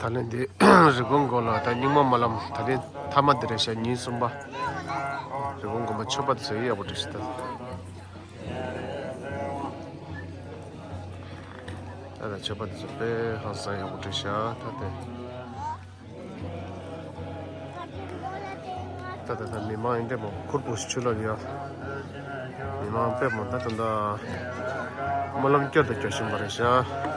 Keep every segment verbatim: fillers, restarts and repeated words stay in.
ད་ལན་འདི་རི་བོང་མགོ་ལ་ད་རྙིང་མ་སྨོན་ལམ་ད་ལན་མཐའ་མ་འདི་རེད་ཤག་ཉིན་གསུམ་པ། རི་བོང་མགོན་པོ་མཆོད་པ་དེ་ཚོ་ཡག་པོ་བྲིས་ཤག་ད། ད་ད་མཆོད་པ་དེ་ཚོ་དཔེ་ཧང་སང་ཡག་པོ་བྲིས་ཤག་ད་དེ། ད་ད་ད་མི་མང་ཡིན་དེ་མོ་ཁུར་པོ་ཞིག་ཆུ་ལ་ཡ། མི་མང་དཔེ་མོ་ད་ད་ད་སྨོན་ལམ་བསྐྱར་དུ་བསྐྱར་བཞིན་པ་རེད་ཤག་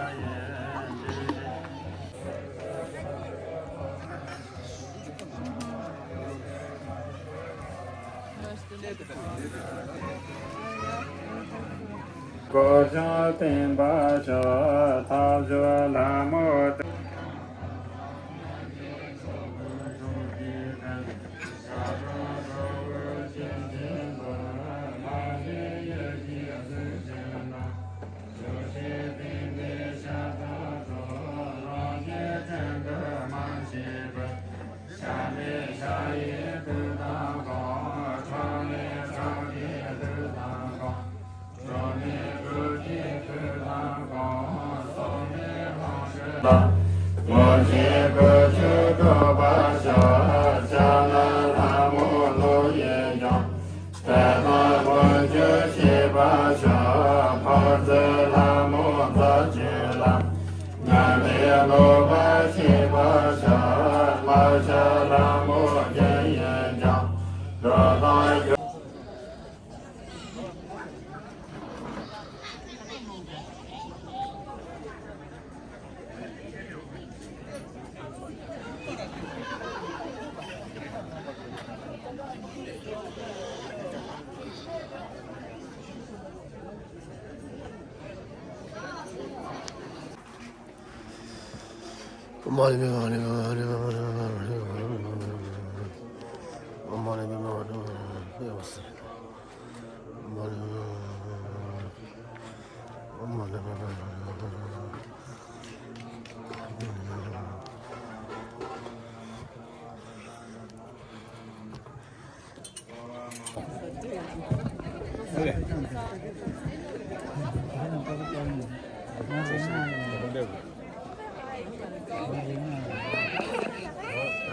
གོ་ཆུང་བསྟན་པ་ཤོག་ཐབས་མཆོག་ལྷ་མོ།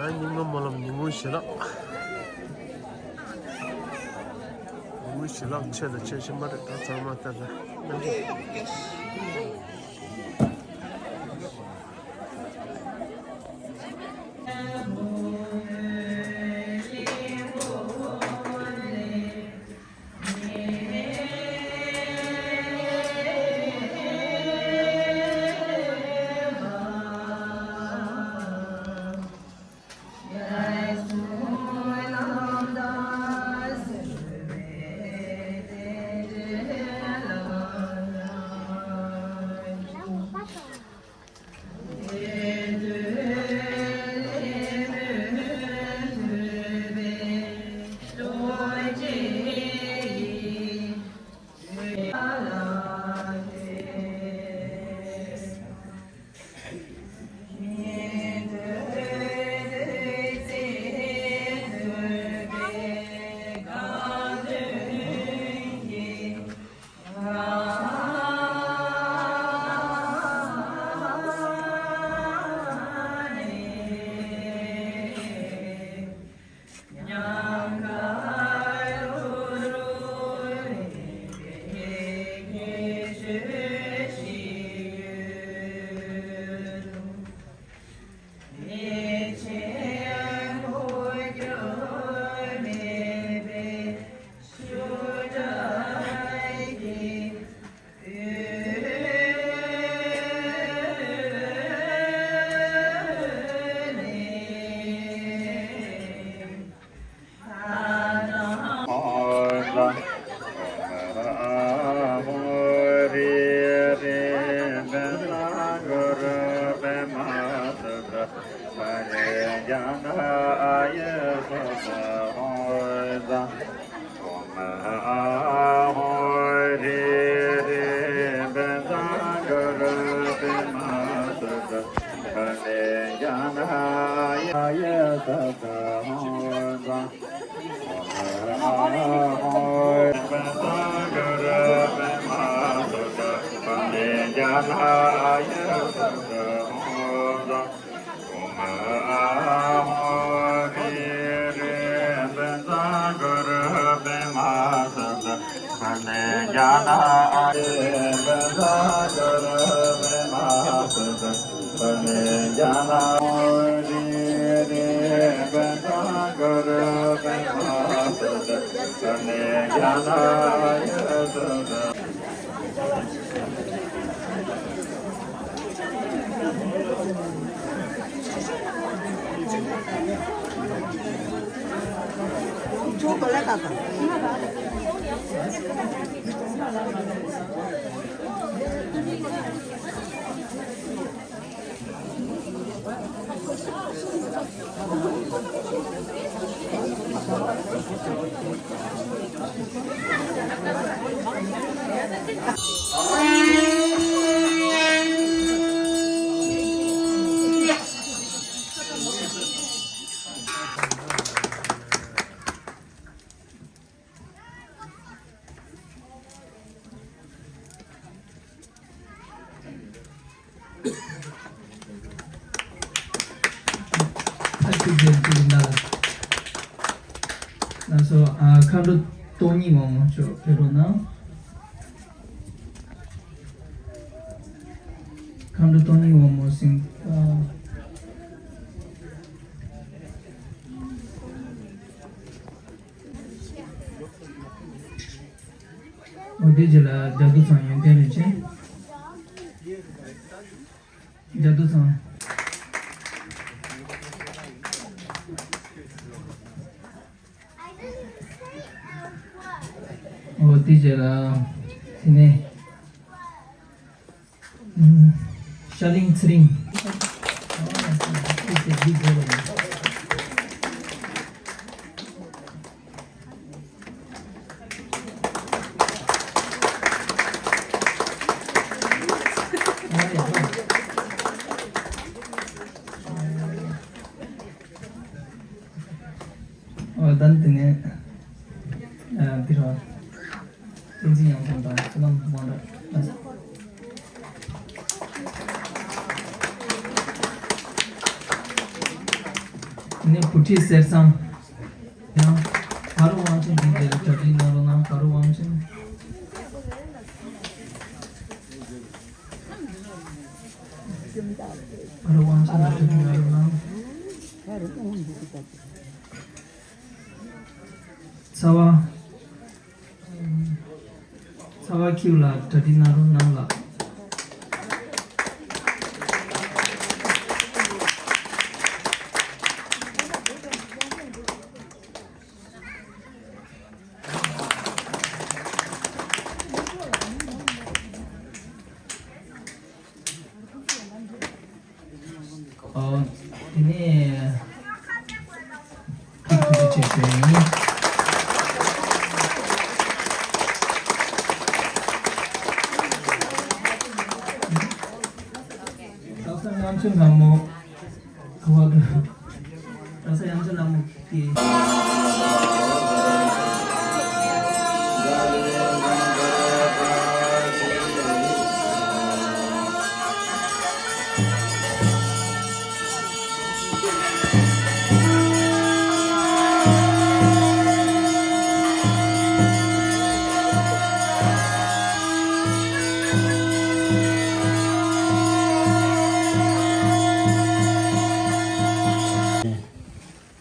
ཨ་ཉིན་མོ་སྨོན་ལམ་ཉིན་མོའི་ཞལ་ལག་ཉིན་མོའི་ཞལ་ལག་ཆེ་དང་ཆེ་ཤོས་མ་རེད་ད་ཚང་མ་ལྟ་ད། ཨ་ཅིག་རྒྱལ་གྱི་ཡིན་ད། ང་ཚོ་ཨ་མཁའ་འགྲོ་སྟོང་ཉིད་ངོ་མ་ཅོ་ཕེ་རོ་ན། མཁའ་འགྲོ་སྟོང་ཉིད་ངོ་མ་སིང་ཨ། འོ་དེ་རྗེས་ལ་རྒྱ་རྡོ་ཚང་ཡོན་ཏན་རིན་ཆེན། རྒྱ་རྡོ་ཚང་། འོ་དེ་རྗེས་ལ་དེ་ནས། ཤ་ལིང་ཚེ་རིང་། ཨོ་ད་ནི་དེ་ནས་ཨ་འདི་ར། བསྟན་འཛིན་ཡང་དག་དང་བསོད་ནམས་དབང་གྲགས། ནི་བུ་ཁྲིད་གསེར་བཟང་། ཡང་། ག་རུ་དབང་ཆེན་འདི་འདྲའི་གྲ་སྒྲིག་གནང་རོགས་གནང་། ག་རུ་དབང་ཆེན། ག་རུ་དབང་ཆེན་ལ་གྲ་སྒྲིག་གནང་རོགས་གནང་། ཚ་བ། ཚ་བ་ཁྱིའུ་ལགས་གྲ་སྒྲིག་གནང་རོགས་གནང་ལགས། ཨོ། དེ་ནས་ཐུགས་རྗེ་ཆེ་ཞུ་ཡིན། ལྷག་བསམ་ཡང་ཆེན་ལྷ་མོ། ཁ་བ་གི། ལྷག་བསམ་ཡང་ཆེན་ལྷ་མོ།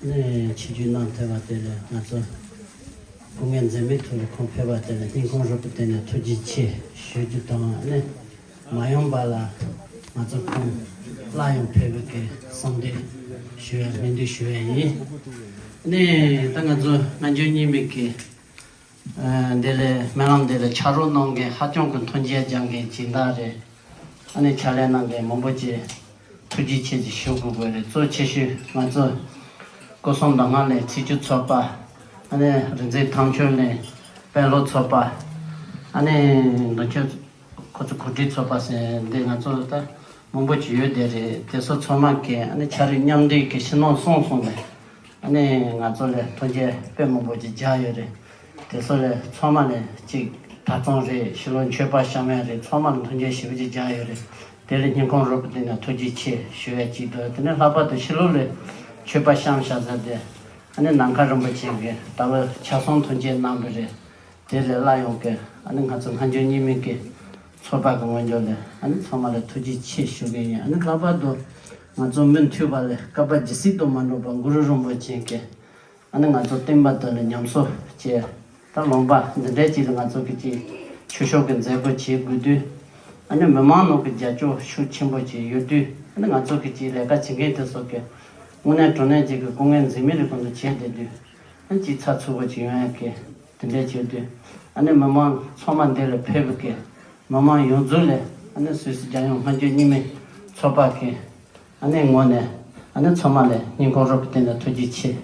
ནས་ཆིབས་བསྒྱུར་གནང་ཐུབ་པ་དེ་ལ་ང་ཚོ་སྐུ་ངལ་འཛེམས་མེད་ཐོག་ལ་ཁོང་ཕེབས་པ་དེ་ལ་སྙིང་ཁོང་རུས་པའི་གཏིང་ནས་ཐུགས་རྗེ་ཆེ་ཞུ་རྒྱུ་དང་ནི། མ་ཡོང་པ་ལ་ང་ཚོ་ཁོང་སླར་ཡང་ཕེབས་པའི་གི་བསམ་འདུན་ཞུ་བའི་སྨོན་འདུན་ཞུ་བ་ཡིན། ནས་ད་ང་ཚོ་སྔ་འགྱུར་རྙིང་མའི་གི་ཨ་འདི་ལས་སྨོན་ལམ་འདི་ལ་ཕྱག་རོགས་གནང་མཁན་ཧ་ཅང་གི་མཐུན་རྐྱེན་སྦྱང་མཁན་སྦྱིན་བདག་རེད། ཨ་ནི་ཕྱག་ལས་གནང་མཁན་མང་པོ་ཅིག་ཐུགས་རྗེ་ཆེ་ཅིག་ཞུ་དགོས་དགོས་རེད། གཙོ་ཆེ་ཤོས་ང་ཚོ་སྐུ་སྲུང་ལམ་ཁ་ནས་ཚེས་བཅུ་ཚོགས་པ། ཨ་ནི་རིག་འཛིན་ཐང་ཆོས་ནས་དཔོན་སློབ་ཚོགས་པ། ཨ་ནི་མདོ་ཁྱོད། ཁོ་ཚོ་གོ་སྒྲིག་ཚོགས་པ་ཟེར་འདི་ང་ཚོ་ད་མང་པོ་ཅིག་ཡོད་དེ་རེད། དེ་ཚོ་ཚང་མ་གི་ཨ་ནི་ཕྱག་རིས་མཉམ་འདེགས་ཀྱི་ཕྱི་ནང་གསུམ་གསུམ་ནས་ཨ་ནི་ང་ཚོ་ལ་མཐུན་རྐྱེན་དཔེ་མང་པོ་ཅིག་སྦྱར་ཡོད་རེད། དེ་ཚོ་ལ་ཚང་མ་ནས་ཅིག་ གྲྭ་ཚང་རེད། ཕྱི་ལོགས་མཆོད་པ་བཤམས་ཡ་རེད། ཚང་མར་མཐུན་རྐྱེན་ཞེ་པོ་ཅིག་སྦྱར་ཡོད་རེད། དེ་ལ་སྙིང་ཁོང་རུས་པའི་གཏིང་ནས་ཐུགས་རྗེ་ཆེ་ཞུ་ཡ་གཅིག་འདུག་དེ་ནས་ལྷག་པར་དུ་ཕྱི་ལོགས་ལ་མཆོད་པ་བཤམས་བཞག་ས་དེ་ཨ་ནི་ནམ་མཁའ་རིན་པོ་ཆེ་གིས་ད་ལོ་ཆ་ཚང་མཐུན་རྐྱེན་གནང་བ་རེད། དེ་ལས་སླར་ཡང་གི་ཨ་ནི་ང་ཚོ་སྔ་འགྱུར་རྙིང་མའི་གི་ཚོགས་པ་གི་ངོས་ཕྱོགས་ལས་ཨ་ནི་ཚང་མ་ལ་ཐུགས་རྗེ་ཆེ་ཞུ་གི་ཡིན། ཨ་ནི་ལྷག་པར་དུ་ང་ཚོ་མུ་མཐུད་པ་ལ་བསྐལ་པ་ཇི་སྲིད་དུ་མ་འགྲོ་བར་གུ་རུ་རིན་པོ་ཆེ་གི་ཨ་ནི་ང་ཚོ་བསྟན་པ་དེ་ལ་ཉམས་གསོ་བྱས། ད་ལུང་པ་འདི་འདྲའི་ཅིག་ལ་ང་ཚོ་གི་ཅིག་ཆོས་ཕྱོགས་ཀྱི་མཛད་སྒོ་བྱེད་དགོས་དུས། ཨ་ནི་མི་མང་ནང་གི་རྒྱབ་སྐྱོར་ཤུགས་ཆེན་པོ་ཅིག་ཡོད་དུས། ཨ་ནི་ང་ཚོ་གི་ཅིག་ལས་ཀ་བྱེད་མཁན་དེ་ཚོ་གི་དངོས་གནས་དྲང་གནས་ཅིག་གི་སྐུ་ངལ་འཛེམས་མེད་ལས་གང་དུ་བྱས་བསྡད་དུས། ཨ་ནི་ཅིག་ཚགས་ཚུད་པོ་ཅིག་ཡོང་ཡ་གི་དེ་འདྲའི་བྱེད་དུས། ཨ་ནི་མི་མང་ཚང་མ་འདི་ལ་ཕེབས་པའི་གི་མི་མང་ཡོངས་རྫོགས་ལ་ཨ་ནི་སུད་སི་རྒྱལ་ཡོངས་སྔ་འགྱུར་རྙིང་མའི་ཚོགས་པ་གི་ཨ་ནི་ངོས་ནས་ཨ་ནི་ཚང་མ་ལ་སྙིང་ཁོང་རུས་པའི་གཏིང་ནས་ཐུགས་རྗེ་ཆེ་